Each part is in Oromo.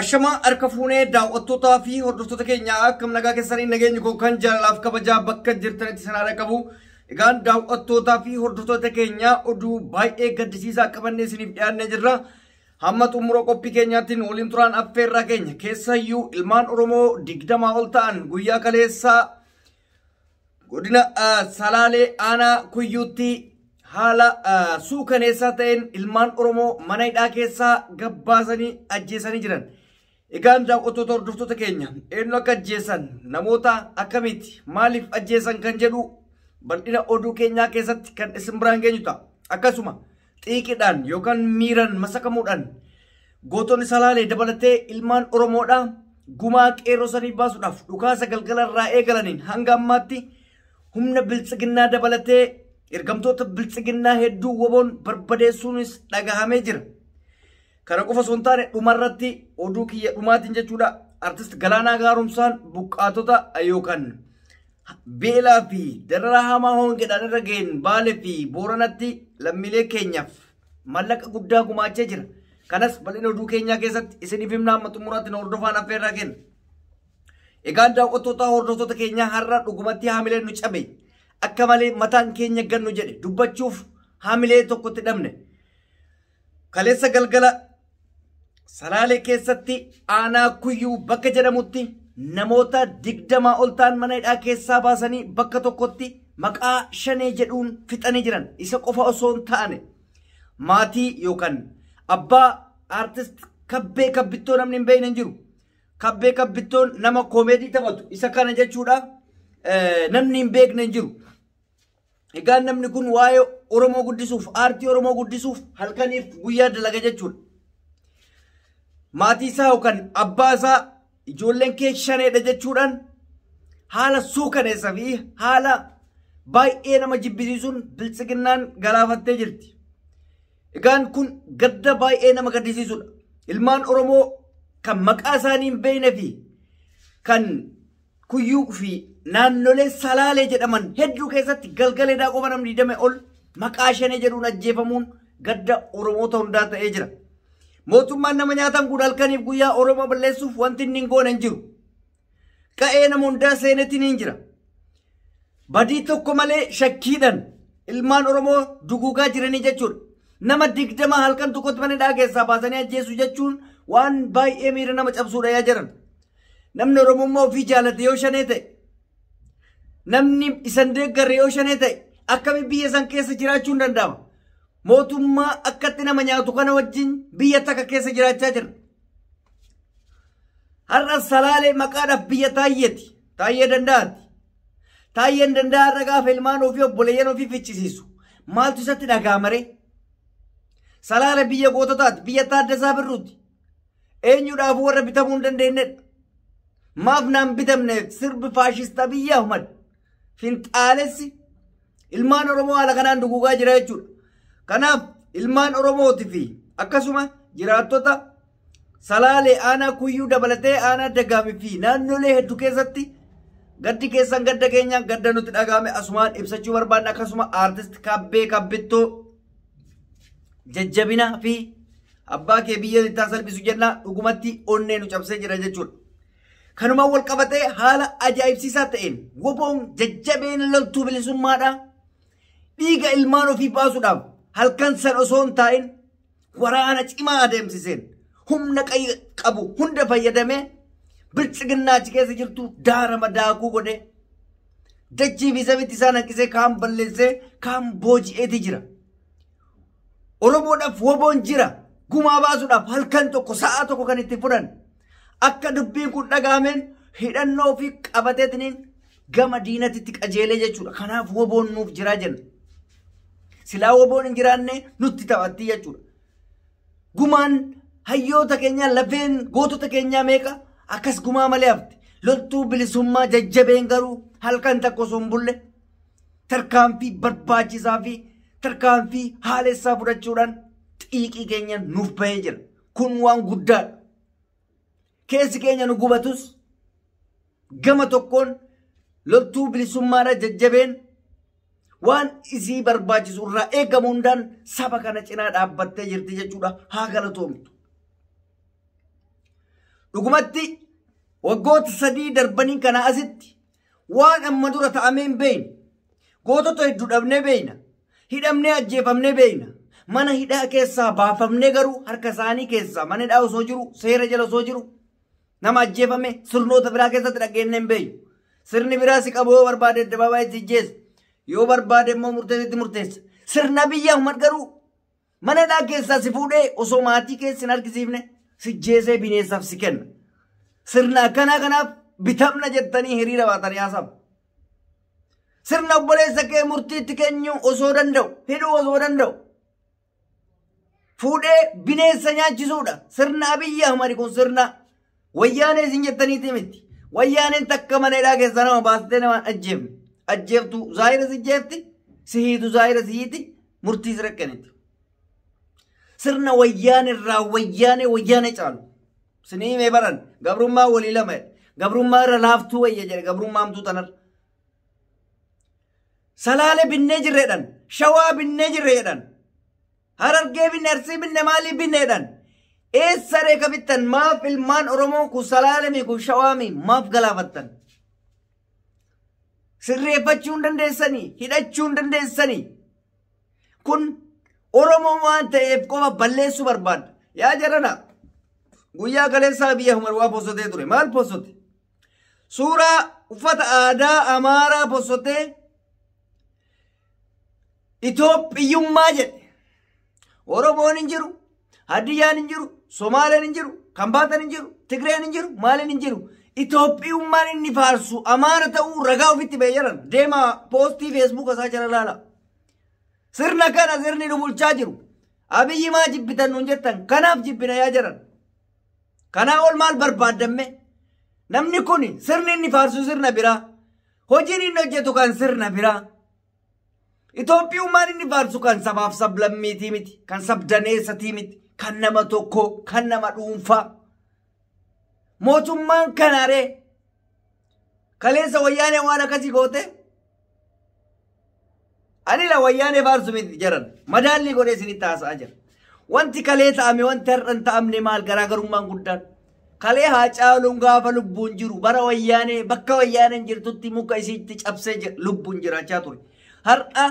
Ashamaa harka fuunee daawwattootaa fi hordoftoota keenya akkam nagaa keessanii nageenyi koo kan jaalalaaf kabajaa bakka jirtanitti sanaa qabu. Egaan daawwattootaa fi hordoftoota keenya oduu baay'ee gaddisiisaa qabannee isiniif dhiyaannee jirra. Hamma xumura qophii keenyaatiin waliin turaan affeerraa keenya keessayyuu ilmaan Oromoo 20 ol ta'an guyyaa kaleessaa godina Salaalee aanaa Kuyyuutti haala suukaneessaa ta'een ilmaan Oromoo mana hidhaa keessaa gabbaasanii ajjeesanii jiran. Egaan daawwattoota hordoftoota keenya eenyu akka ajjeesan namoota akkamiiti maaliif ajjeesan kan jedhu bal'ina oduu keenyaa keessatti kan isin biraan geenyu ta'a. Akkasuma xiiqidhaan yookaan miiraan masakamuudhaan gootonni Salaalee dabalatee ilmaan Oromoodhaa gumaa qeerroo sanii baasuudhaaf dhukaasa galgala irraa eegalaniin hanga ammaatti humna biltsiginnaa dabalatee ergamtoota biltsiginnaa hedduu woboon barbadeessuunis dhagahamee jira. Kana qofa osoo hin taane dhumarratti oduu kiyya dhumaatiin jechuudha. Artist Galaanaa Gaaromsaan buqqaatota yookaan beelaa fi dararaa hamaa hongeedhaan irra ga'een Baalee fi Booranatti lammiilee keenyaaf maallaqa guddaa gumaachee jira. Kanas bal'ina oduu keenyaa keessatti isiniif himna amma xumuraatti na hordofaan affeerraa kenna. Egaan daawwattoota hordoftoota keenyaa har'a dhugumatti haamileen nu cabe akka malee mataan keenya gannu jedhe dubbachuuf haamilee tokkotti dhabne. Kaleessa galgala Salaalee keessatti aanaa Kuyyuu bakka jedhamutti namoota 20 ol ta'an mana hidhaa keessaa baasanii bakka tokkotti maqaa shanee jedhuun fixanii jiran. Isa qofa osoo hin taane maatii yookaan abbaa aartist Kabbee Kabbittoo namni hin beekne hin jiru. Kabbee Kabbittoon nama koomeedii taphatu isa kana jechuudha. Namni hin beekne hin jiru. Egaan namni kun waa'ee Oromoo guddisuuf, aartii Oromoo guddisuuf halkaniif guyyaa dalaga jechuudha. Maatii isaa yookaan abbaa isaa ijoolleen kee shaneedha jechuudhaan haala suukaneessa fi haala baay'ee nama jibbisiisuun biltsiginnaan galaafattee jirti. Egaan kun gadda baay'ee nama gaddisiisudha. Ilmaan Oromoo kan maqaa isaanii hin beekne fi kan Kuyyuu fi naannolee Salaalee jedhaman hedduu keessatti galgaleedhaa qofa namni 20 ol maqaa shanee jedhuun ajjeefamuun gadda Oromoota hundaa ta'ee jira. Mootummaan nama nyaatan kun halkaniif guyyaa Oromoo balleessuuf wanti inni hin goone hin jiru. Qa'ee nama hundaa seenetiin hin jira. Badii tokko malee shakkiidhaan ilmaan Oromoo duguugaa jiranii jechuudha. Nama 20 halkan tokkotti mana hidhaa keessaa baasanii ajjeesu jechuun waan baay'ee miira nama cabsuudha yaa jiran. Namni Oromummaa ofii jaalate yoo shanee ta'e, namni isan deeggarre yoo shanee ta'e, akkami biyya san keessa jiraachuun danda'ama? Mootummaa akkatti nama nyaatu kana wajjin biyya takka keessa jiraachaa jira. Har'a Salaalee maqaadhaaf biyya Taayyeeti. Taayyee Danda'aati. Taayyeen Danda'aa har'a gaafa ilmaan ofii obboleeyyan ofii fichisiisu. Maaltu isatti dhaga'ama ree? Salaale biyya goototaati. Biyya Taaddasaa Birruuti. Eenyudhaafuu warra bitamuu hin dandeenyedha. Maaf naan bitamne sirbi faashist Abiyyi Ahmad finxaalessi ilmaan Oromoo haala kanaan duguugaa jira jechuudha. Kanaaf ilmaan Oromootii fi akkasuma jiraattota Salaalee aanaa Kuyyuu dabalatee aanaa Dagaamii fi naannolee hedduu keessatti gaddi keessan gadda keenyaan gadda nutti dhaga'ame asumaan ibsachuu barbaanna. Akkasuma aartist Kabbee Kabbittoo jajjabina fi abbaa kee biyya ittaan salphisu jenna dhugumatti onnee nu cabsee jira jechuudha. Kanumaan wal qabatee haala ajaa'ibsiisaa ta'een woboon jajjabeen loltuu bilisummaadha. Dhiiga ilmaan ofii baasuudhaaf halkan san osoo hin taa'in waraana cimaa adeemsiseen humna qabu hunda fayyadamee biltsiginnaa achi keessa jirtu daarama daakuu godhee dachii fi samitti isaan hanqisee kaan balleessee kaan booji'eeti jira. Oromoodhaaf woboon jira. Gumaa baasuudhaaf halkan tokko sa'a tokko kan itti fudhan. Akka dubbiin kun dhaga'ameen hidhannoo ofii qabateetiniin gama diinatitti qajeelee jechuudha. Kanaaf woboon nuuf jiraa jenna. Silaa woboon hin jiraanne nutti taphatti jechuudha. Gumaan hayyoota keenyaa lafeen gootota keenyaa meeqa akkas gumaa malee hafte. Loltuu bilisummaa jajjabeen garuu halkan takka osoo hin bulle tarkaanfii barbaachisaa fi tarkaanfii haalessaa fudhachuudhaan xiiqii keenya nuuf bahee jira. Kun waan guddaadha. Keessi keenya nu gubatus gama tokkoon loltuu bilisummaadha jajjabeen waan isii barbaachisu irraa eegamu hundaan saba kana cinaa dhaabbattee jirti jechuudha. Haa galatoomtu. Dhugumatti waggoota 3 darbanii kana asitti waan amma dura ta'amee hin beekne. Gootota hedduu dhabnee beekna. Hidhamnee ajjeefamnee beekna. Mana hidhaa keessaa baafamnee garuu harka isaanii keessaa mana hidhaa osoo jiru seera jala osoo jiru nama ajjeefame sirnoota biraa keessatti dhaggeenne hin beeknu. Sirni biraa si qabu yoo barbaade addabaabaayii itti ijjeessa. Yoo barbaade immoo murteessitti murteessa. Sirna Abiyyi Ahmad garuu mana hidhaa keessaa si fuudhee osoo maatii keessa hin argisiifne si jeesee bineensaaf si kenna. Sirna akkanaa kanaaf bitamna jettanii hiriira baatanii haasamu. Sirna obboleessa kee murtiitti kennuu osoo danda'u, hidhuu osoo danda'u. Fuudhee bineensa nyaachisuudha. Sirna Abiyyi Ahmad kun sirna wayyaanee isin jettaniiti miti. Wayyaaneen takka mana hidhaa keessaa nama baastee nama ajjeefne. Ajjeeftu zaayira si jeefti, si hiitu zaayira si hiiti, murtii si rakkaniti. Sirna wayyaanee irraa wayyaanee wayyaanee caalu. Sinii himee baran gabrummaa walii lama jedhe. Gabrummaa irra laaftuu wayya jedhe gabrummaa hamtuu tanarra. Salaale binnee jirreedhaan, Shawaa binnee jirreedhaan, Harargee binne, Arsii binne, maalii binneedhaan. Eessa reeka bittan maaf ilmaan Oromoo kun Salaalemii kun Shawaamii maaf galaafattan? Sirreeffachuu hin dandeessanii, hidhachuu hin dandeessanii. Kun Oromoo waan ta'eef qofa balleessuu barbaada. Yaa jarana guyyaa kaleessaa Abiyyi Ahmad waa posotee ture. Maal posote? Suuraa uffata aadaa Amaaraa posotee Itoophiyummaa jedhe. Oromoon hin jiru, Hadiyyaan hin jiru, Somaaleen hin jiru, Kambaatan hin jiru, Tigreen hin jiru, maaliin hin jiru. Itoophiyummaan inni faarsu Amaara ta'uu ragaa ofitti ba'ee jiran. Deemaa poostii Feesbuuka isaa jala laala. Sirna kana sirni nu bulchaa jiru. Abiyyi maa jibbitan nuun jettan kanaaf jibbina yaa jiran. Kanaa ol maal barbaaddamme? Namni kun sirni inni faarsu sirna biraa. Hojiin inni hojjetu kan sirna biraa. Itoophiyummaan inni faarsu kan sabaaf sablammiitii miti, kan sabdaneessatii miti, kan nama tokkoo, kan nama dhuunfaa. Mootummaan kanaaree kaleessa wayyaanee waan akkasii goote ani la wayyaanee faarsu miti jedhan madaallii godhee isinitti haasa'aa jira. Wanti kalee ta'ame wanti har'a hin ta'amne maal garaagarummaan guddaan. Kalee Haacaaluun gaafa lubbuun jiru bara wayyaanee bakka wayyaaneen jirtutti muka isiitti cabsee lubbuun jiraachaa ture. Har'a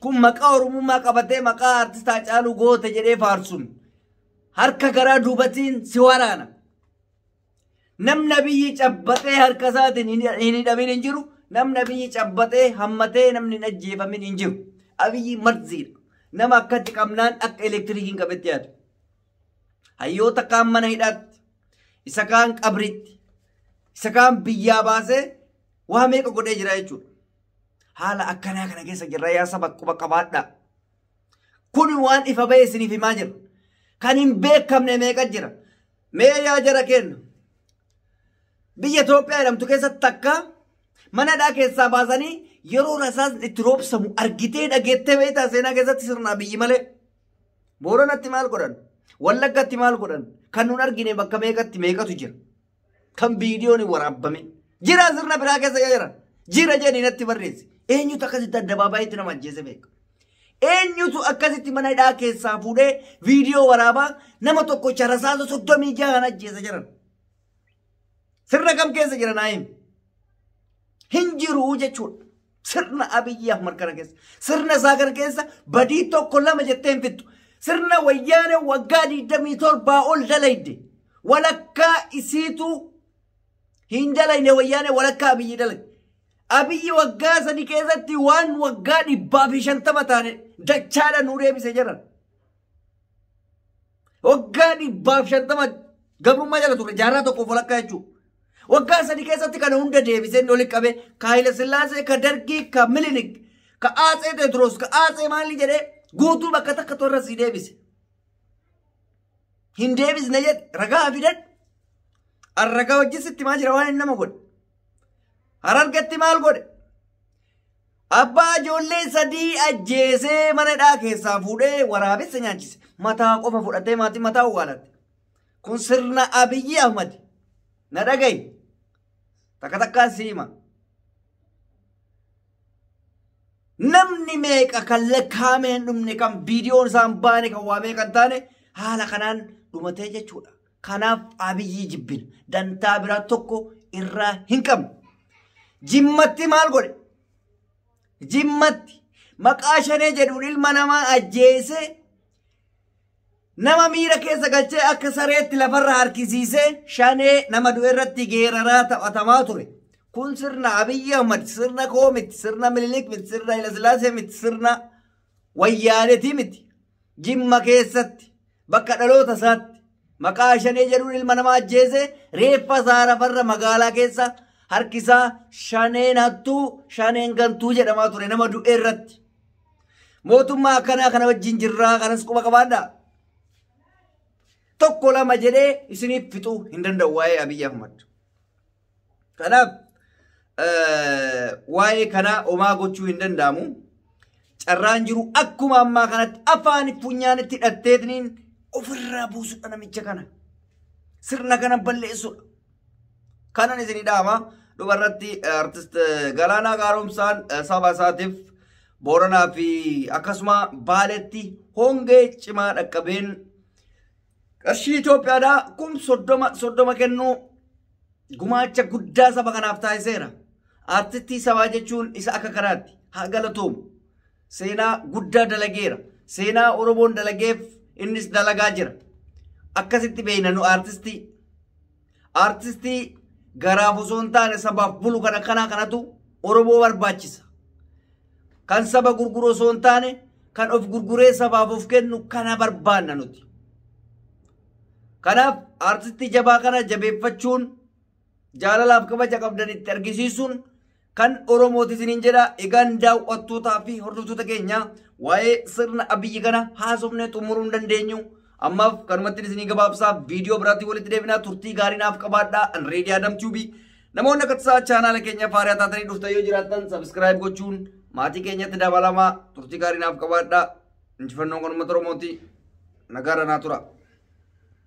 kun maqaa Oromummaa qabatee maqaa artist Haacaaluu goote jedhee faarsuun harka garaa duubatiin si waraana. Namni Abiyyi cabbatee harka isaatiin hin hidhamin hin jiru. Namni Abiyyi cabbatee hammatee namni hin ajjeefamin hin jiru. Abiyyi marziidha. Nama akkatti qabnaan akka elektiriikiin qabetti yaadu. Hayyoota kaan mana hidhaatti, isa kaan qabritti, isa kaan biyyaa baasee waa meeqa godhee jira jechuudha. Haala akkanaa kana keessa jirra yaa saba quba qabaadhaa. Kun waan ifa ba'e isiniif himaa jira. Kan hin beekamne meeqa jira. Mee yaa jara kenna. Biyya Itoophiyaa jedhamtu keessatti takka mana hidhaa keessaa baasanii yeroo rasaasni itti roobsamu argitee dhageettee beektaa seenaa keessatti sirna Abiyyi malee. Booranatti maal godhan? Wallaggatti maal godhan? Kan nun argine bakka meeqatti meeqatu jira? Kan viidiyoon hin waraabbame. Jira sirna biraa keessa jira. Jira jedhanii natti barreessi. Eenyutu akkasitti addabaabaayyitti nama ajjeese beeka? Eenyutu akkasitti mana hidhaa keessaa fuudhee viidiyoo waraabaa nama tokkocha rasaasa 36 ajjeese jiran? Sirna kam keessa jira naa himi? Hin jiru jechuudha. Sirna Abiyyi Ahmad kana keessa. Sirna isaa kana keessa badii tokko lama jettee hin fixxu. Sirna wayyaanee waggaa 27 ol dalayde. Walakkaa isiitu hin dalayne wayyaanee walakkaa Abiyyi dalayde. Abiyyi waggaa 3 keessatti waan waggaa 150 taane dachaadha nu deebise jedhan. Waggaa 150 gabrummaa jala ture jaarraa tokkoof walakkaa jechuudha. Waggaa 3 keessatti kana hunda deebisee inni walitti qabee ka Haayila Sillaasee, ka Dargii, ka Milinik, ka Aatsee Teediroos, ka Aatsee maali jedhee guutuu bakka takka torra sii deebise. Hin deebisne jedhe ragaa fidan. Ragaa hojii sitti maa jira waan inni nama godhe. Harargetti maal godhe? Abbaa ijoollee 3 ajjeesee mana hidhaa keessaa fuudhee waraabessa nyaachise. Mataa qofa fudhatee maatii mataa awwaalatte. Kun sirna Abiyyi Ahmad. Na dhaga'i. Takka takkaan si hima. Namni meeqa kan lakkaa'amee hin dhumne kan viidiyoon isaan baane kan waa meeqa hin taane haala kanaan dhumatee jechuudha. Kanaaf Abiyyi jibbina. Dantaa biraa tokko irraa hin qabnu. Jimmatti maal godhe? Jimmatti maqaa Shanee jedhuun ilma namaa ajjeese, nama miira keessa galchee akka sareetti lafarra harkisiisee Shanee nama du'e irratti geeraraa taphatamaa ture. Kun sirna Abiyyi Ahmad, sirna koo miti, sirna Minilik miti, sirna Hayilasillaasee miti, sirna Wayyaanetii miti. Jimma keessatti bakka dhaloota isaatti maqaa Shanee jedhuun ilma namaa ajjeese, reeffa isaa lafarra magaalaa keessa harkisaa Shaneen hattuu, Shaneen gantuu jedhamaa ture nama du'e irratti. Mootummaa akkanaa kana wajjin jirraa, kanas quba qabaadhaa. Tokko lama jedhee isiniif fixuu hin danda'u waa'ee Abiyyi Ahmad. Kanaaf waa'ee kanaa homaa gochuu hin danda'amu. Carraan jiru akkuma ammaa kanatti afaan funyaanitti hidhatteetiniin ofirraa buusudha namicha kana. Sirna kana balleessudha. Kanan isinii dhaama. Dhumarratti artist Galaanaa Gaaromsaan saba isaatiif Booranaa fi akkasuma Baaletti hongee cimaa dhaqqabeen qarshii Itoophiyaadhaa 30,000 30 kennuu gumaacha guddaa saba kanaaf taasiseera. Artistii sabaa jechuun isa akka kanaatti haa galatoomu. Seenaa guddaa dalageera. Seenaa Oromoon dalageef innis dalagaa jira. Akkasitti beekna nu artistii. Artistii garaaf osoo hin taane sabaaf bulu kana kanaa kanatu Oromoo barbaachisa. Kan saba gurguru osoo hin taane kan of gurguree sabaaf of kennu kana barbaanna nuti. Kanaaf artistii jabaa kana jabeeffachuun, jaalalaaf kabaja qabdan itti argisiisuun kan Oromooti isiniin jedha. Egaan daawwattootaa fi hordoftoota keenya, waa'ee sirna Abiyyi kana haasofnee xumuruu hin dandeenyu. Ammaaf kanumatti isinii gabaabsaa, viidiyoo biraatti walitti deebinaa, turtii gaarii naaf qabaadhaa. An Reedii Adam Tuubii. Namoonni akka tasaa chaanaala keenya faariyaa taatanii dhuftan yoo jiraattan subscribe gochuun maatii keenyatti dabalamaa, turtii gaarii naaf qabaadhaa. Injifannoon kan uummata Oromooti. Nagaadha naa tura.